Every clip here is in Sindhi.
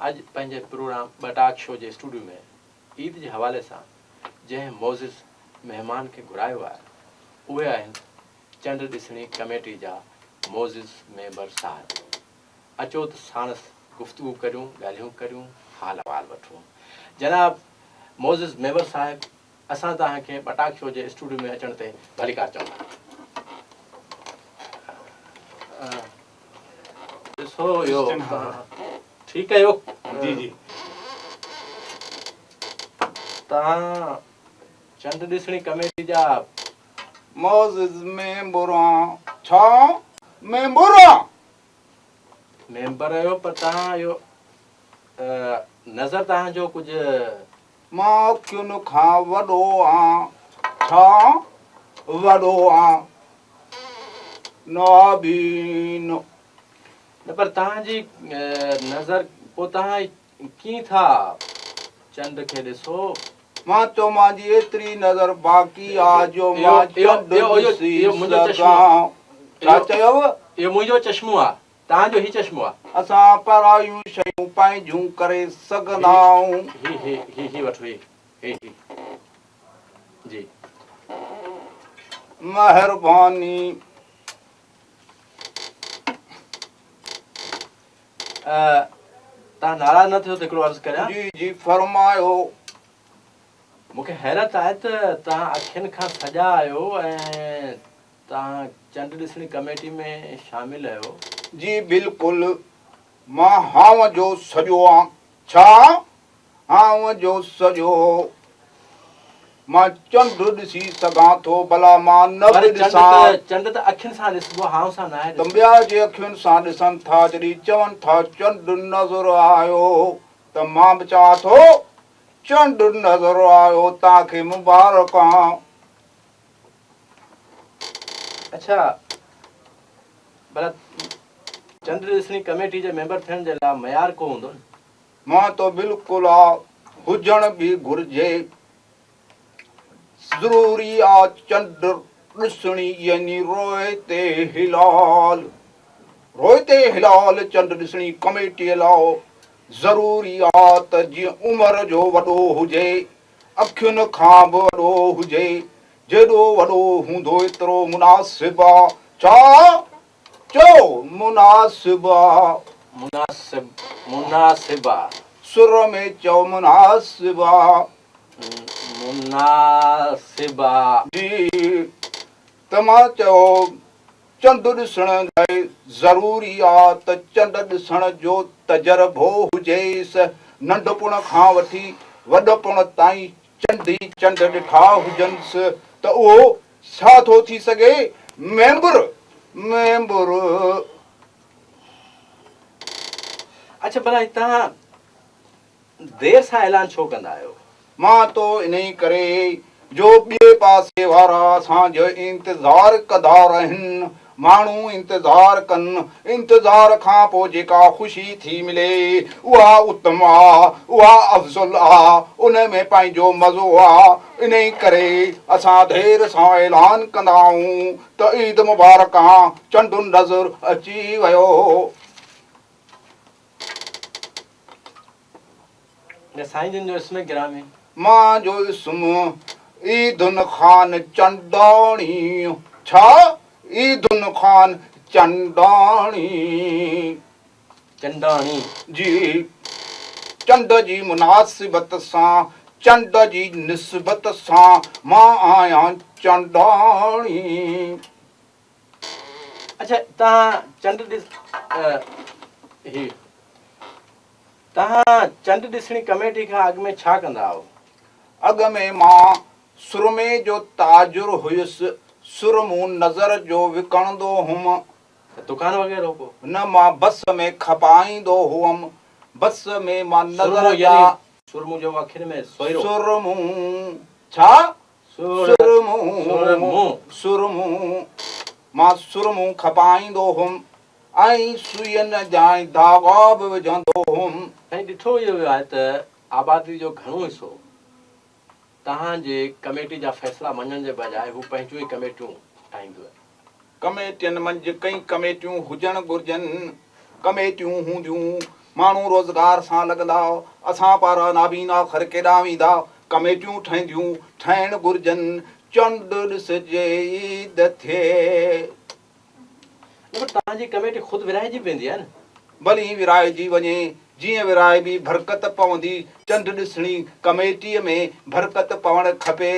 اڄ پنهنجي پروگرام ٻٽاڪ شو جي اسٽوڊيو ۾ عيد جي حوالي سان جنهن معزز مهمان کي گهرايو آهي اهي آهن چنڊ ڏسڻي ڪميٽي جا معزز ميمبر صاحب. اچو ته ساڻس گفتگو ڪريون، ڳالهيون ڪريون، حال احوال وٺون. جناب معزز ميمبر صاحب اسان توهان کي ٻٽاڪ شو جي اسٽوڊيو ۾ اچڻ تي ڀليڪار چئون ٿا. ڏسو اهو ٺيڪ آهيو؟ جي جي. توهان چنڊ ڏسڻي ڪميٽي جا. معزز ميمبر آن. ڇا ميمبر آن؟ ميمبر آهيو پر توهان اهو نظر توهان جو ڪجهه. مان اکين کان وڏو آن. ڇا وڏو آن؟ نابين. نه پر توهان جي نظر پوء توهان ڪيئن ٿا چنڊ کي ڏسو؟ مان چيو مان جي ايتري نظر باقي آ جو مان چنڊ ڏسي سگهان. ڇا چيو؟ اهو منهنجو چشمو آ، توهان جو هي چشمو آ. اسان پرايون شيون پنهنجون ڪري سگهندا آهيون. هي هي هي هي وٺو هي هي هي جي. مهرباني. توهان ناراض نه ٿيو ته هڪڙو عرض ڪريان؟ جي جي فرمايو. مون کي حيرت آهي ته توهان اکين کان سڄا آهيو ۽ توهان چنڊ ڏسڻي ڪميٽي ۾ شامل آهيو. جي بلڪل مان هانء جو سڄو آن. ڇا؟ هانء جو سڄو. مان چنڊ ڏسي سگهان ٿو، ڀلا مان نه به پر چنڊ ڏسان. ته چنڊ ته اکين سان ڏسبو، هانء سان ناهي ته ڏسبو. ٻيا جي اکين سان ڏسن ٿا، جڏهن چون ٿا چنڊ نظر آيو ته مان به چوان ٿو چنڊ نظر آيو، توهان کي مبارڪان. اڇا ڀلا چنڊ ڏسڻي ڪميٽي جي ميمبر ٿيڻ جي لاء معيار ڪو هوندو نه؟ مان ته بلڪل آ هجڻ به گهرجي. ضروري آ چنڊ ڏسڻي يعني رويت هلال. رويت هلال چنڊ ڏسڻي ڪميٽيء لاء ضروري آ ته جيئن عمر جو وڏو هجي، اکين کان به وڏو هجي. جيڏو وڏو هوندو ايترو مناسب آ. ڇا؟ چئو مناسب آ. مناسب مناسب آ. سر ۾ چئو مناسب آ. مناسب آ. جي ته مان چيو چنڊ ڏسڻ لاء ضروري آ ته چنڊ ڏسڻ جو تجربو هجيس. ننڍپڻ کان وٺي وڏپڻ تائين چنڊ ئي چنڊ ڏٺا هجنس ته اهو ڇا ٿو ٿي سگهي؟ ميمبر! ميمبر! اڇا ڀلا هي توهان دير سان اعلان ڇو ڪندا آهيو؟ مان تو انهي ڪري جو ٻئي پاسي وارا اسان جو انتظار ڪندا رهن. ماڻهو انتظار ڪن، انتظار کان پوء جيڪا خوشي ٿي ملي، اها اتم آ، اها افضل آ، ان ۾ پنهنجو مزو آ. انهي ڪري اسان دير سان اعلان ڪندا آهيون ته عيد مبارڪ آ، چنڊ نظر اچي ويو. نه سائين جن جو اسم گرامي. مان جو اسم عيدن خان چنڊاڻي. ڇا؟ عيدن خان چنڊاڻي. چنڊاڻي. جي چنڊ جي مناسبت سان، چنڊ جي نسبت سان مان آهيان چنڊاڻي. اڇا تهان چنڊ ڏس هي توهان چنڊ ڏسڻي ڪميٽي کان اڳ ۾ ڇا ڪندا هئو؟ اڳ ۾ مان سرمي جو تاجر هيس، سرمو نظر جو وڪڻندو هئم. ته دڪان وغيره هو ڪو؟ نه، مان بس ۾ کپائيندو هئم، بس ۾ مان نظر جا. سرمو يعني سرمو جيڪو اکين ۾ سوئرو. سرمو ڇا؟ سرمو سرمو. سرمو مان سرمو کپائيندو هئم. ۽ سوئين جا ڌاڳا به وجهندو هئم. سائين ڏٺو اهو ويو آهي ته آبادي جو گهڻو حصو توهان جي ڪميٽي جا فيصلا مڃڻ جي بجاء هو پنهنجون ئي ڪميٽيون ٺاهيندو آهي. ڪميٽين منجهه ڪئين ڪميٽيون هجڻ گهرجن. ڪميٽيون هونديون، ماڻهو روزگار سان لڳندا، اسان پارا نابينا آخر ڪيڏانهن ويندا؟ ڪميٽيون ٺهنديون، ٺهڻ گهرجن، چنڊ ڏسجي عيد ٿئي. نه پر توهان جي ڪميٽي خود ورهائجي به ويندي آهي نه. ڀلي ورهائجي وڃي، جيئن ورهائبي برڪت پوندي، چنڊ ڏسڻي ڪميٽيء ۾ برڪت پوڻ کپي.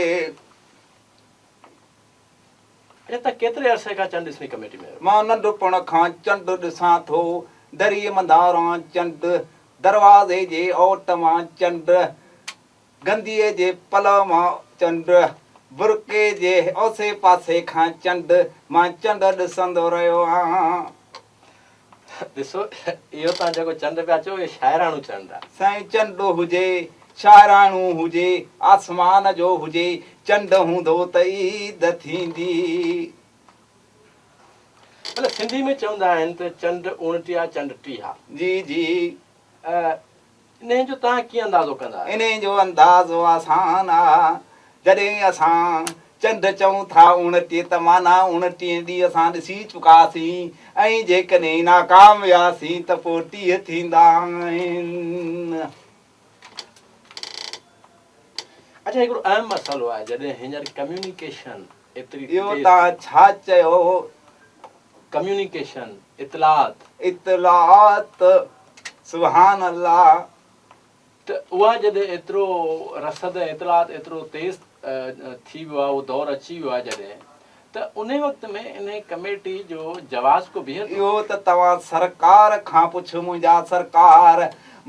اچا توهان ڪيتري عرصي کان چنڊ ڏسڻي ڪميٽي ۾ آهيو؟ مان ننڍپڻ کان چنڊ ڏسان ٿو، دريء منداران چنڊ، دروازي جي اوٽ مان چنڊ، گنديء جي پلئه مان چنڊ، برقعي جي اوسي پاسي کان چنڊ، مان چنڊ ڏسندو رهيو آهيان. ڏسو اهو توهان جيڪو چنڊ پيا چئو اهو شاعراڻو چنڊ آهي. سائين چنڊ هجي، شاعراڻو هجي، آسمان جو هجي، چنڊ هوندو ته عيد ٿيندي. مطلب سنڌي ۾ چوندا آهن ته چنڊ اوڻٽيها چنڊ ٽيها. جي جي. انهيء جو توهان ڪيئن اندازو ڪندا آهيو؟ انهيء جو اندازو آسان آ. جڏهن اسان چنڊ چئون ٿا اوڻٽيهه ته معنيٰ اوڻٽيهين ڏينهن اسان ڏسي چڪاسين ۽ جيڪڏهن ناڪام وياسين ته پوء 30 ٿيندا آهن. اڇا هڪڙو اهم مسئلو آهي جڏهن هينئر ڪميونيڪيشن ايتري اهو تيز توهان ڇا چيو؟ ڪميونيڪيشن، اطلاعات. اطلاعات، سبحان الله. ته اها جڏهن ايترو رسد ۽ اطلاعات ايترو تيز ٿي ويو آهي اهو دور اچي ويو آهي جڏهن ته انهي وقت ۾ انهي ڪميٽي جو جواز ڪو بيهي ٿو؟ اهو ته توهان سرڪار کان پڇ منهنجا سرڪار،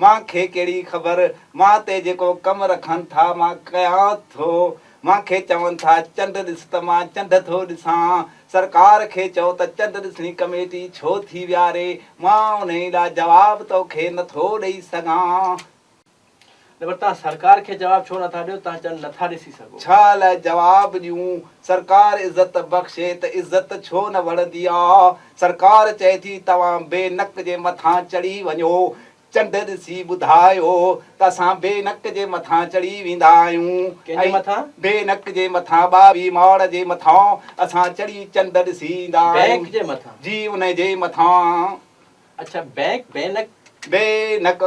مان کي ڪهڙي خبر، مان تي جيڪو ڪم رکن ٿا مان ڪيان ٿو، مان کي چون ٿا چنڊ ڏس ته مان چنڊ ٿو ڏسان، سرڪار کي چئو ته چنڊ ڏسڻي ڪميٽي ڇو ٿي ويهاري، مان انهي لاء جواب توکي نه ٿو ڏئي سگهان. نه پر توهان سرڪار کي جواب ڇو نه ٿا ڏيو، توهان چنڊ نه ٿا ڏسي سگهو. ڇا لاء جواب ڏيون، سرڪار عزت بخشي ته عزت ڇو نه وڙهندي آ، سرڪار چئي ٿي توهان بي نڪ جي مٿان چڙهي وڃو، چنڊ ڏسي ٻڌايو ته اسان بي نڪ جي مٿان چڙهي ويندا آهيون ڪنهن جي ۽ مٿان؟ بي نڪ جي مٿان ٻاويهه ماڙ جي مٿان اسان چڙهي چنڊ ڏسي ايندا آهيون. بينڪ جي مٿان؟ جي ان جي مٿان. اڇا بينڪ بي نڪ. بي نڪ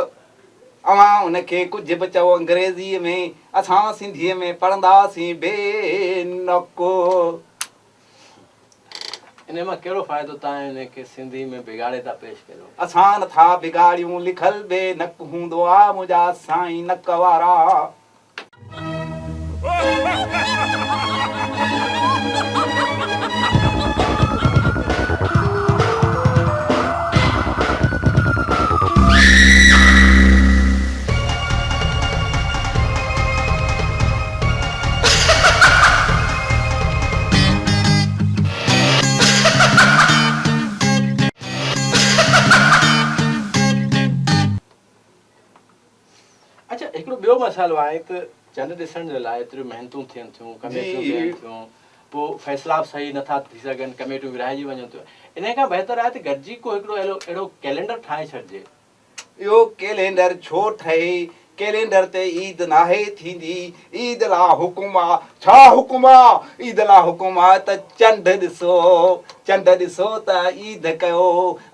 اوهان ان کي ڪجهه به چئو انگريزيء ۾ اسان سنڌيء ۾ پڙهنداسين بي نڪ. انهيء مان ڪهڙو فائدو توهان انهيء کي سنڌي ۾ بگاڙي ٿا پيش ڪريو. اسان نه ٿا بگاڙيون لکل بي نڪ هوندو آ منهنجا سائين نڪ وارا. اڇا هڪڙو ٻيو مسئلو آهي ته چنڊ ڏسڻ جي لاء ايتريون محنتون ٿين ٿيون ڪميٽيون ٿين ٿيون پوء فيصلا به صحيح نٿا ٿي سگهن ڪميٽيون ورهائجي وڃن ٿيون انهي کان بهتر آهي ته گڏجي ڪو هڪڙو اهڙو ڪئلينڊر ٺاهي ڇڏجي اهو ڪئلينڊر ڇو ٺهي؟ ڪئلينڊر تي عيد ناهي ٿيندي. عيد لا حڪم آ. ڇا حڪم آ؟ عيد لا حڪم آ ته چنڊ ڏسو. چنڊ ڏسو ته عيد ڪيو.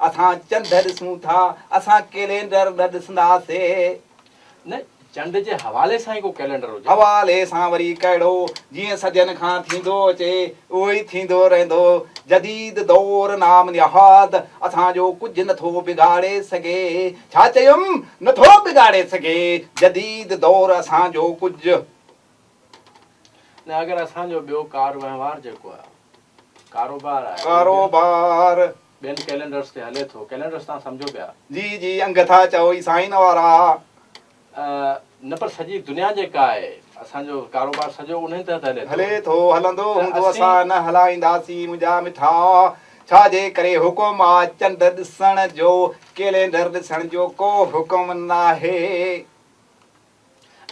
اسان چنڊ ڏسون ٿا. اسان ڪئلينڊر نه ڏسنداسي. نه چنڊ جي حوالي سان ئي ڪو ڪئلينڊر هجي. حوالي سان وري ڪهڙو؟ جيئن صدين کان ٿيندو اچي، اهو ئي ٿيندو رهندو. جديد دور نام نهاد اسان جو ڪجهه نه ٿو بگاڙي سگهي. ڇا چيم؟ نه ٿو بگاڙي سگهي جديد دور اسان جو ڪجهه. نه اگر اسان جو ٻيو ڪار وهنوار جيڪو آهي، ڪاروبار آهي، اهو ڪاروبار. ٻين ڪئلينڊرز تي هلي ٿو. ڪئلينڊرز توهان سمجهو پيا. جي جي انگ ٿا چئو ئي سائين وارا. نه پر سڄي دنيا جيڪا آهي اسان جو ڪاروبار سڄو انهي تحت هلي ٿو. هلي ٿو هلندو ته هوندو اسين. اسان نه هلائينداسين منهنجا مٺا ڇا جي ڪري حڪم آ چنڊ ڏسڻ جو ڪئلينڊر ڏسڻ جو ڪو حڪم ناهي.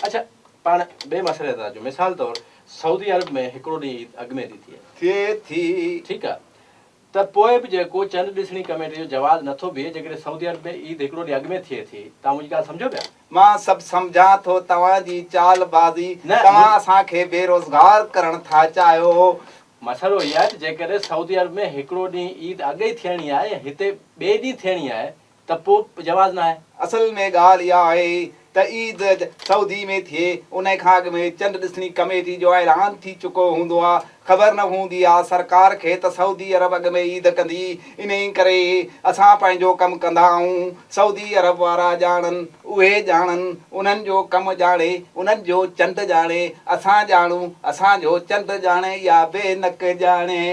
اڇا پاڻ ٻئي مسئلي تي ٿا اچون مثال طور سعودي عرب ۾ هڪڙو ڏينهن عيد اڳ ۾ ٿي ٿئي. ٿئي ٿي. ٺيڪ آ ته پوء به جيڪو چنڊ ڏسڻي ڪميٽي جو جواز نٿو بيهي جيڪڏهن سعودي عرب ۾ عيد هڪڙو ڏينهن اڳ ۾ ٿئي ٿي توهان منهنجي ڳالهه سمجهو پيا؟ مان سڀ سمجهان ٿو توهان جي چال بازي نه توهان اسان کي بيروزگار ڪرڻ ٿا چاهيو. مسئلو هي آهي ته جيڪڏهن سعودي عرب ۾ هڪڙو ڏينهن عيد اڳ ئي ٿيڻي آهي ۽ هتي ٻئي ڏينهن ٿيڻي آهي ته پوء جواز ناهي. اصل ۾ ڳالهه اها آهي ته عيد سعودي ۾ ٿئي انهي کان اڳ ۾ چنڊ ڏسڻي ڪميٽي جو اعلان ٿي چڪو هوندو آ. خبر نه هوندي آ سرڪار کي ته سعودي عرب اڳ ۾ عيد ڪندي انهي ڪري اسان پنهنجو ڪم ڪندا آهيون سعودي عرب وارا ڄاڻن اهي ڄاڻن انهن جو ڪم ڄاڻي انهن جو چنڊ ڄاڻي اسان ڄاڻون اسان جو چنڊ ڄاڻي يا بي نڪ ڄاڻي.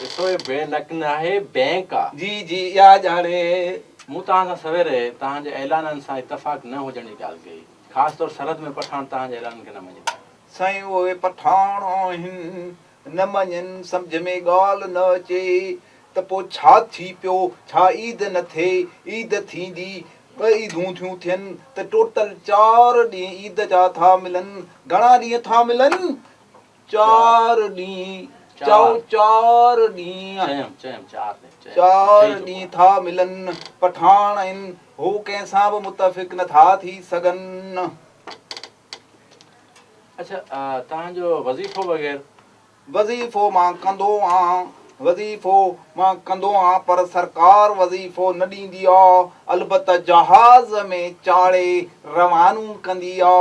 ڏسو هي بي نڪ ناهي بينڪ آ. جي جي اها ڄاڻي. مون توهان سان سويري توهان جي اعلانن سان اتفاق نه هجڻ جي ڳالهه ڪئي. خاص طور سرحد ۾ پٺاڻ توهان جي اعلانن کي نه مڃيندا. سائين اهي پٺاڻ آهن نه مڃين سمجهه ۾ ڳالهه نه اچي ته پوء ڇا ٿي پيو ڇا عيد نه ٿئي عيد ٿيندي ٻه عيدون ٿيون ٿين ته ٽوٽل چار ڏينهن عيد جا ٿا ملن گهڻا ڏينهن ٿا ملن چار ڏينهن چئو چار ڏينهن چيم چار ڏينهن چار ڏينهن ٿا ملن پٺاڻ آهن هو ڪنهن سان به متفق نه ٿا ٿي سگهن. اڇا توهان جو وظيفو وغيره؟ وظيفو مان ڪندو آن وظيفو مان ڪندو آن پر سرڪار وظيفو نه ڏيندي آ البته جهاز ۾ چاڙهي روانو ڪندي آ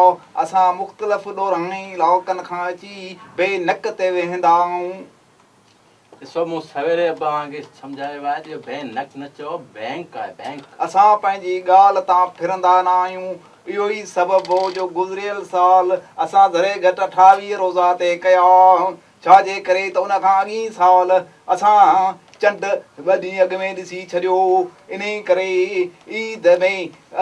اسان مختلف ڏورانهين علائقن کان اچي بي نڪ تي ويهندا آهيون. ڏسو مون سويري به اوهان کي سمجهايو آهي ته اهو بي نڪ نه چئو بينڪ آهي بينڪ. اسان پنهنجي ڳالهه تان ڦرندا نه آهيون. اهو ئي سبب هو جو گذريل سال اسان ذري گهٽ 28 روزا طئي ڪيا. ڇا جي ڪري ته ان کان اڳئين سال اسان چنڊ ٻه ڏينهن اڳ ۾ ڏسي ڇڏيو هو. انهي ڪري عيد ۾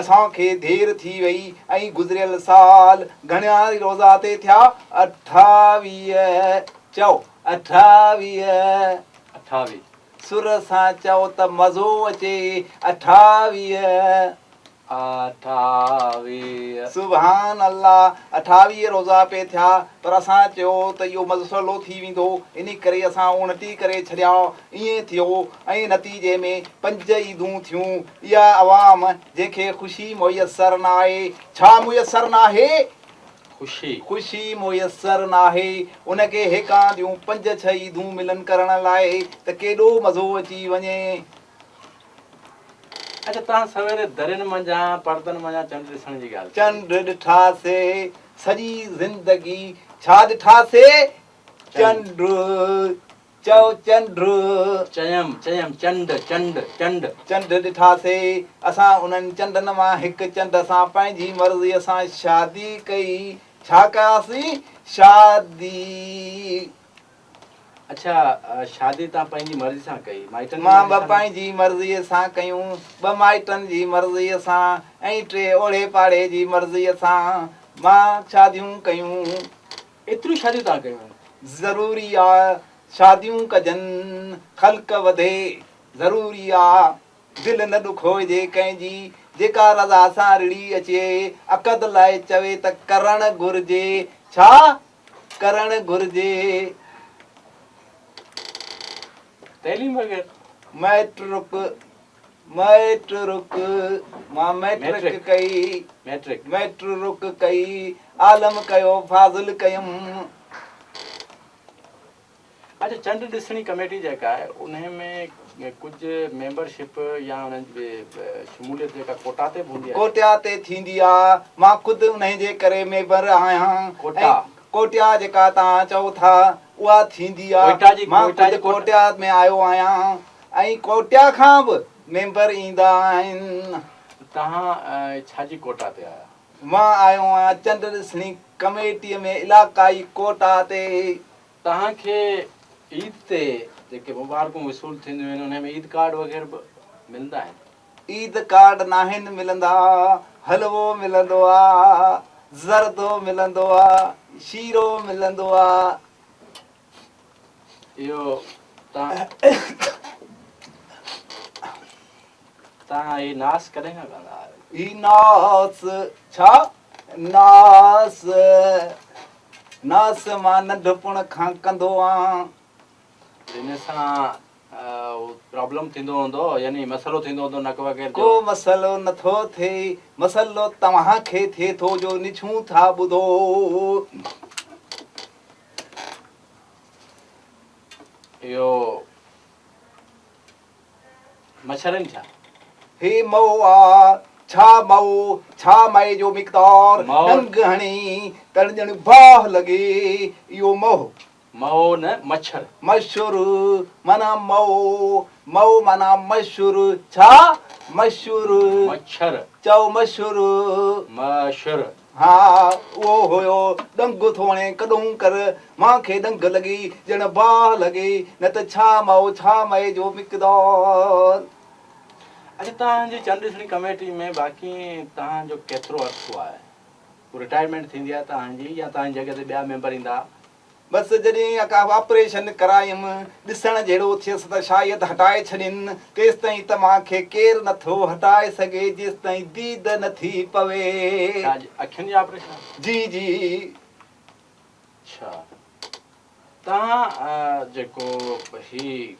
اسان کي دير ٿي وئي ۽ گذريل سال گهڻا روزا طئي ٿيا؟ 28. چئو 28. 28. سر سان چئو ته مزو اچي. 28. 28. سبحان الله 28 روزا پئي ٿيا پر اسان چيو ته اهو مسئلو ٿي ويندو انهي ڪري اسان 29 ڪري ڇڏيا ائين ٿيو ۽ نتيجي ۾ پنج عيدون ٿيون اها عوام جنهن کي خوشي ميسر ناهي ڇا ميسر ناهي؟ خوشي. خوشي ميسر ناهي ان کي هيڪانديون پنج ڇهه عيدون ملن ڪرڻ لاء ته ڪيڏو مزو اچي وڃي. اڇا توهان سويري درين منجهان پردن منجهان چنڊ ڏسڻ جي ڳالهه ڪئي. چنڊ ڏٺاسي سڄي زندگي ڇا ڏٺاسي چنڊ چئو چنڊ. چيم چيم چنڊ چنڊ چنڊ. چنڊ ڏٺاسي اسان انهن چنڊن مان هڪ چنڊ سان پنهنجي مرضيء سان شادي ڪئي ڇا ڪياسين شادي. اڇا شادي توهان پنهنجي مرضي سان ڪئي مائٽن جي مان مرضي ٻه سان نه؟ پنهنجي مرضيء سان ڪيون، ٻه مائٽن جي مرضيء سان ۽ ٽي اوڙي پاڙي جي مرضيء سان مان شاديون ڪيون. ايتريون شاديون توهان ڪيون آهن؟ ضروري آ شاديون ڪجن، خلق وڌي، ضروري آ دل نه ڏکوئجي ڪنهن جي، جيڪا رضا سان رڙي اچي، عقد لاء چوي ته ڪرڻ گهرجي، ڇا؟ ڪرڻ گهرجي. تعليم وغيره. مئٽرڪ، مئٽرڪ، مان مئٽرڪ ڪئي، مئٽرڪ، مئٽرڪ ڪئي، عالم ڪيو، فاضل ڪيم. اڇا چنڊ ڏسڻي ڪميٽي جيڪا آهي انهي ۾ ڪجهه ميمبر شپ يا انهن جي شموليت جيڪا ڪوٽا تي به هوندي آهي. ڪوٽيا تي ٿيندي آ مان خود انهي جي ڪري ميمبر آهيان ڪوٽا. ۽ ڪوٽيا جيڪا توهان چئو ٿا اها ٿيندي آ ڪوئٽا جي مان ڪوئٽا خود جي ڪوٽا. ڪوٽيا ۾ آيو آهيان ۽ ڪوٽيا کان به ميمبر ايندا آهن. توهان ڇا جي ڪوٽا تي آيا؟ مان آيو آهيان چنڊ ڏسڻي ڪميٽي ۾ علاقائي ڪوٽا تي. توهان کي عيد تي جيڪي مبارڪون وصول ٿينديون آهن انهي ۾ عيد ڪارڊ وغيره به ملندا آهن؟ عيد ڪارڊ ناهن ملندا، حلوو ملندو آ، زردو ملندو آ، شيرو ملندو آ. اهو توهان توهان هي ناس ڪڏهن کان ڪندا آهيو؟ هي ناس ڇا؟ ناس ناس مان ننڍپڻ کان ڪندو آن. ان سان پرابلم ٿيندو هوندو يعني مسئلو ٿيندو هوندو نڪ وغيره جو. ڪو مسئلو نٿو ٿئي، مسئلو توهان کي ٿئي ٿو جو نڇون ٿا ٻڌو. اهو مڇر آهن ڇا؟ هي مئو آ، ڇا مئو، ڇا مئي جو مقدار، ڏنگ هڻي ته ڄڻ باهه لڳي، اهو مئو. مئو نه مڇر. مشر معنيٰ مئو، مئو معنيٰ مشر، ڇا مشر. مڇر. چئو مشر. مشر. ها اهو هيو، ڏنگ ٿو هڻي ڪڏهون ڪر، مان کي ڏنگ لڳي ڄڻ باهه لڳي، نه ته ڇا مئو، ڇا مئي جو مقدار. اڇا توهان جي چنڊ ڏسڻي ڪميٽي ۾ باقي توهان جو ڪيترو عرصو آهي؟ پوء رٽائرمينٽ ٿيندي آهي توهان جي يا توهان جي جڳهه تي ٻيا ميمبر ايندا؟ بس جڏهن ڪا آپريشن ڪرايم، ڏسڻ جهڙو ٿيس ته شايد هٽائي ڇڏين، تيستائين ته مان کي ڪير نه ٿو هٽائي سگهي، جيستائين ديد نه ٿي پوي. ڇا اکين جو آپريشن؟ جي جي. ڇا توهان جيڪو هي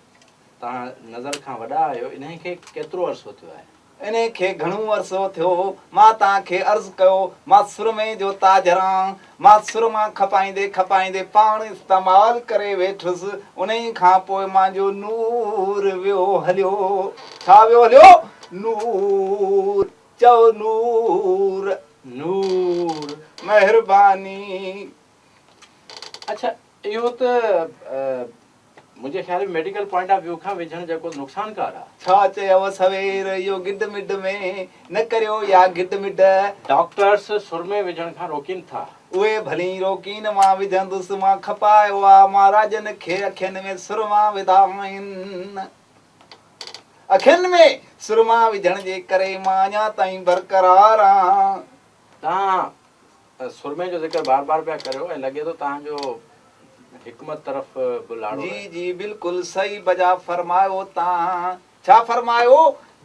توهان نظر کان وڏا آهيو انهي کي ڪيترو عرصو ٿيو آهي؟ انهي کي گهڻو عرصو ٿيو. مان توهان کي عرض ڪيو، مان سرمي جو تاجر آن. مان سرما کپائيندي کپائيندي پاڻ استعمال ڪري ويٺس. انهي کان پوء مانجو نور ويو هليو. ڇا ويو هليو؟ نور. چئو نور. نور. مهرباني. اڇا اهو ته منهنجي خيال ۾ ميڊيڪل پوائنٽ آف ويو کان وجهڻ جيڪو نقصانڪار آ. ڇا چيو سوير اهو گڊ مڊ ۾ نه ڪريو يا گڊ مڊ. ڊاڪٽرس سرمي وجهڻ کان روڪين ٿا. اهي ڀلي روڪين مان وجهندس مان کپايو آ مان راڄن کي اکين ۾ سرما وڌا آهن اکين ۾ سرما وجهڻ جي ڪري مان اڃا تائين برقرار آن. توهان سرمي جو ذڪر بار بار پيا ڪريو ۽ لڳي ٿو توهان جو حڪمت طرف به لاڙو جي رهي. جي بلڪل صحيح بجا فرمايو تان ڇا فرمايو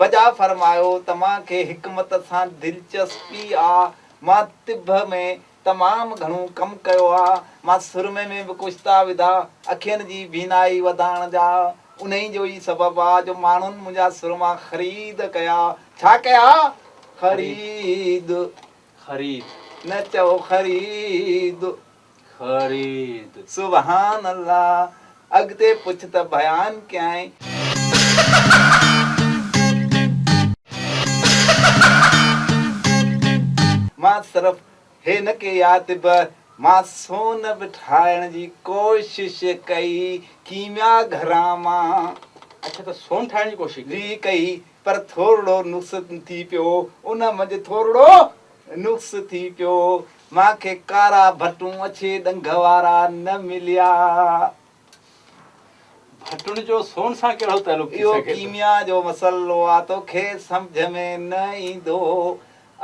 بجا فرمايو ته مان کي حڪمت سان دلچسپي آ مان طب ۾ تمام گهڻو ڪم ڪيو آ مان سرمي ۾ به ڪشتا وڌا اکين جي بينائي وڌائڻ جا انهي جو ئي سبب آ جو ماڻهن منهنجا سرما خريد ڪيا ڇا ڪيا خريد. خريد. نه چئو خريد. خريد. سبحان الله اڳتي پڇ ته بيان ڪيائين. مان صرف هي نه ڪي يا طب مان سون به ٺاهڻ جي ڪوشش ڪئي ڪيميا گهران مان. اڇا ته سون ٺاهڻ جي ڪوشش ڪئي. جي ڪئي پر ٿورڙو نقص ٿي پيو، ان منجهه ٿورڙو نقص ٿي پيو، مان کي ڪارا ڀٽون اڇي ڏنگهه وارا نه مليا. ڀٽن جو سون سان ڪهڙو تعلق ٿي اهو سگهي ٿو؟ ڪيميا جو مسئلو آ، توکي سمجهه ۾ نه ايندو.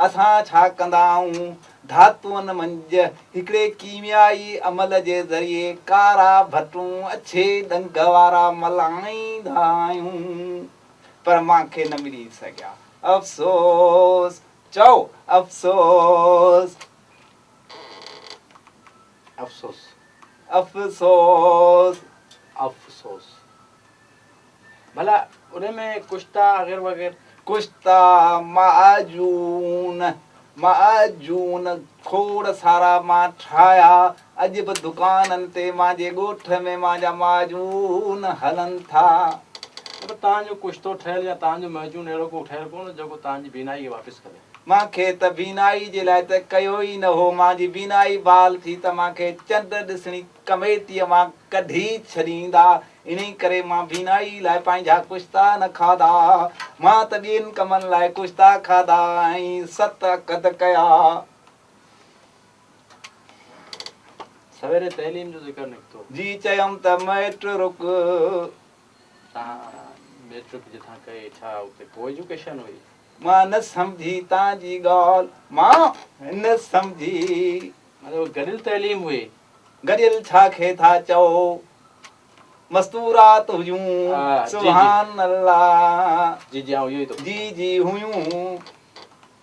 اسان ڇا ڪندا آهيون، ڌاتوئن منجهه هڪڙي ڪيميائي عمل جي ذريعي ڪارا ڀٽون اڇي ڏنگهه وارا ملائيندا آهيون. پر مان کي نه ملي سگهيا. افسوس! چئو افسوس! افسوس! افسوس! افسوس! ڀلا ان ۾ ڪشتا اغير وغير؟ ڪشتا، معجون، معجون کوڙ سارا مان ٺاهيا. اڄ به دڪانن تي مانجي ڳوٺ ۾ مانجا معجون هلن ٿا. پر توهان جو ڪشتو ٺهيل يا توهان جو معجون اهڙو ڪو ٺهيل ڪونه جيڪو توهان جي بينائي کي واپس ڪري. مان کي ته بينائي جي لاء ته ڪيو ئي نه هو. مانجي بينائي بحال ٿي ته مان کي چنڊ ڏسڻي ڪميٽيء مان ڪڍي ڇڏيندا. انهي ڪري مان بينائي لاء پنهنجا ڪشتا نه کاڌا. مان ته ٻين ڪمن لاء ڪشتا کاڌا ۽ ست عقد ڪيا. سويري تعليم جو ذڪر نڪتو. جي چيم ته مئٽرڪ. توهان مئٽرڪ جتان ڪئي ڇا اتي ڪو ايجوڪيشن هئي؟ مان نه سمجهي تان جي ڳالهه مان نه سمجهي. مطلب گڏيل تعليم هئي. گڏيل ڇا کي ٿا چئو؟ مستورات هيون سبحان الله. جي جي آئون اهو ئي ٿو پڇان. جي جي هيون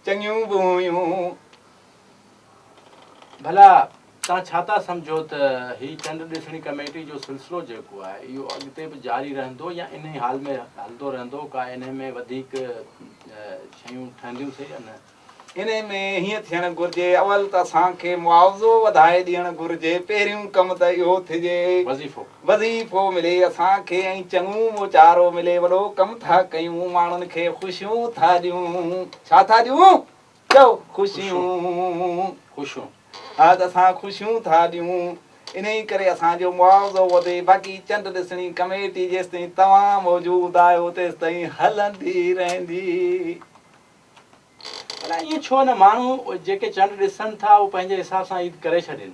چڱيون به هيون. ڀلا توهان ڇا ٿا سمجهو ته هي چنڊ ڏسڻي ڪميٽي جو سلسلو جيڪو آهي اهو اڳتي به جاري رهندو يا انهي حال ۾ هلندو رهندو ڪا انهي ۾ وڌيڪ شيون ٺهنديون سي يا نه؟ انهي ۾ هيئن ٿيڻ گهرجي، اول ته اسان کي معاوضو وڌائي ڏيڻ گهرجي، پهريون ڪم ته اهو ٿجي. وظيفو. وظيفو ملي اسان کي ۽ چڱو موچارو ملي، وڏو ڪم ٿا ڪيون، ماڻهن کي خوشيون ٿا ڏيون. ڇا ٿا ڏيون؟ چئو خوشيون. خوشيون. ها ته اسان خوشيون ٿا ڏيون، انهي ڪري اسان جو معاوضو وڌي، باقي چنڊ ڏسڻي ڪميٽي جيستائين توهان موجود آهيو تيستائين هلندي رهندي. ڀلا ائين ڇو نه ماڻهو جيڪي چنڊ ڏسن ٿا اهو پنهنجي حساب سان عيد ڪري ڇڏين.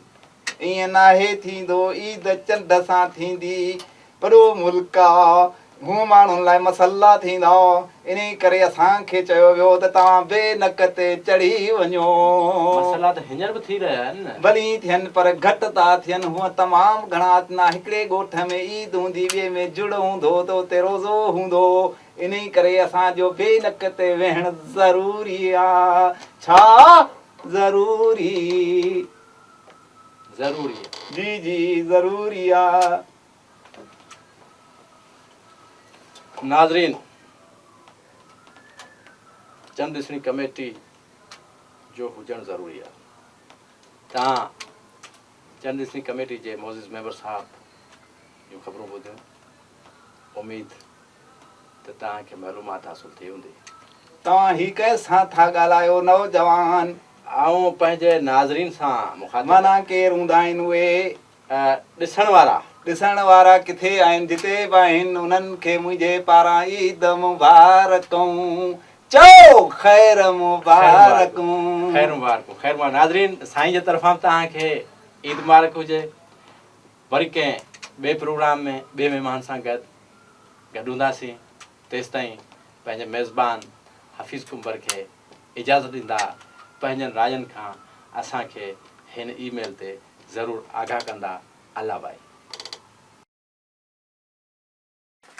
ائين ناهي ٿيندو عيد چنڊ سان ٿيندي وڏو ملڪ آ هونء ماڻهن لاء مسئلا ٿيندا انهي ڪري اسان کي چيو ويو ته توهان بي نڪ تي چڙهي وڃو. مسئلا ته هينئر به ٿي رهيا آهن نه. ڀلي ٿين پر گهٽ ٿا ٿين هونء تمام گهڻا ٿيندا هڪڙي ڳوٺ ۾ عيد هوندي ٻئي ۾ جڙ هوندو ته اتي روزو هوندو انهي ڪري اسان جو بي نڪ تي ويهڻ ضروري آ. ڇا ضروري؟ ضروري. جي جي ضروري آ. ناظرين چند ڏسڻي ڪميٽي جو هجڻ ضروري آ. توهان چند ڏسڻي ڪميٽي جي معزز ميمبر صاحب جون خبرون ٻڌيون. اميد ته توهان کي معلومات حاصل ٿي هوندي. توهان هي ڪنهن سان ٿا ڳالهايو نوجوان؟ آئون پنهنجي ناظرين سان مخاطب. معنيٰ ڪير هوندا آهن اهي؟ ڏسڻ وارا. ڏسڻ وارا ڪٿي آهن؟ جتي به آهن انهن کي منهنجي پاران عيد مبارڪون چئو خير مبارڪون. خير مبارڪون خير مبارڪون ناظرين سائين جي طرفان به توهان کي عيد مبارڪ هجي وري ڪنهن ٻئي پروگرام ۾ ٻئي مهمان سان گڏ گڏ هونداسين تيستائين پنهنجي ميزبان حفيظ ڪنڀر کي اجازت ڏيندا پنهنجن راين کان اسان کي هن اي ميل تي ضرور آگاهه ڪندا الله بائي.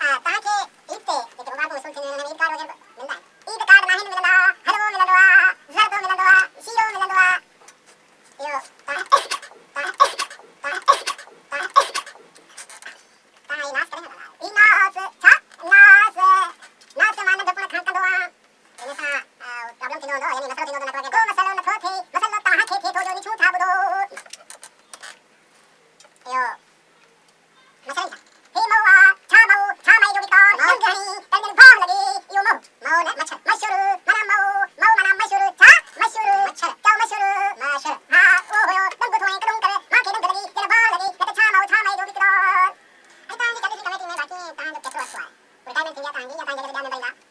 توهان کي عيد تي جيڪي مبارڪون وصول ٿينديون آهن انهن ۾ عيد ڪارڊ وغيره به ملندا آهن. عيد ڪارڊ ناهن ملندا، حلوو ملندو آ، زردو ملندو آ، شيرو ملندو آ. اهو توهان هي ناس ڪڏهن نه ڳالهايو. هي ناس ڇا؟ ناس ناس مان ننڍپڻ کان ڪندو آهيان. ان سان پرابلم ٿيندو هوندو يعني مسئلو ٿيندو هوندو نيٽورڪ ۾ ڪو مسئلو نٿو ٿئي مسئلو توهان کي ٿئي ٿو جو نڇون ٿا ٻڌو. اهو مسئلو ئي ڇا؟ هي مئو آ ڇا مئو ڇا مئي جو وڪار ڏنگ هڻي ته ڄڻ باهه لڳي اهو مئو مئو نه مڇر مشر معنيٰ مئو مئو معنيٰ مشر ڇا مشر مڇر چئو مشر مشر ها اهو هيو ڏنگ ٿو ۽ ڪڏهون ڪر مان کي ڏنگ لڳي ڄڻ باهه لڳي نه ته ڇا مئو ڇا مئي جو وڪار. اڄ توهان جي چاليسي ڪميٽي ۾ باقي توهان جو ڪيترو عرصو آهي؟ رٽائرمينٽ ٿيندي آ توهان جي يا توهان جي جڳهه تي ٻيا ميمبر ايندا؟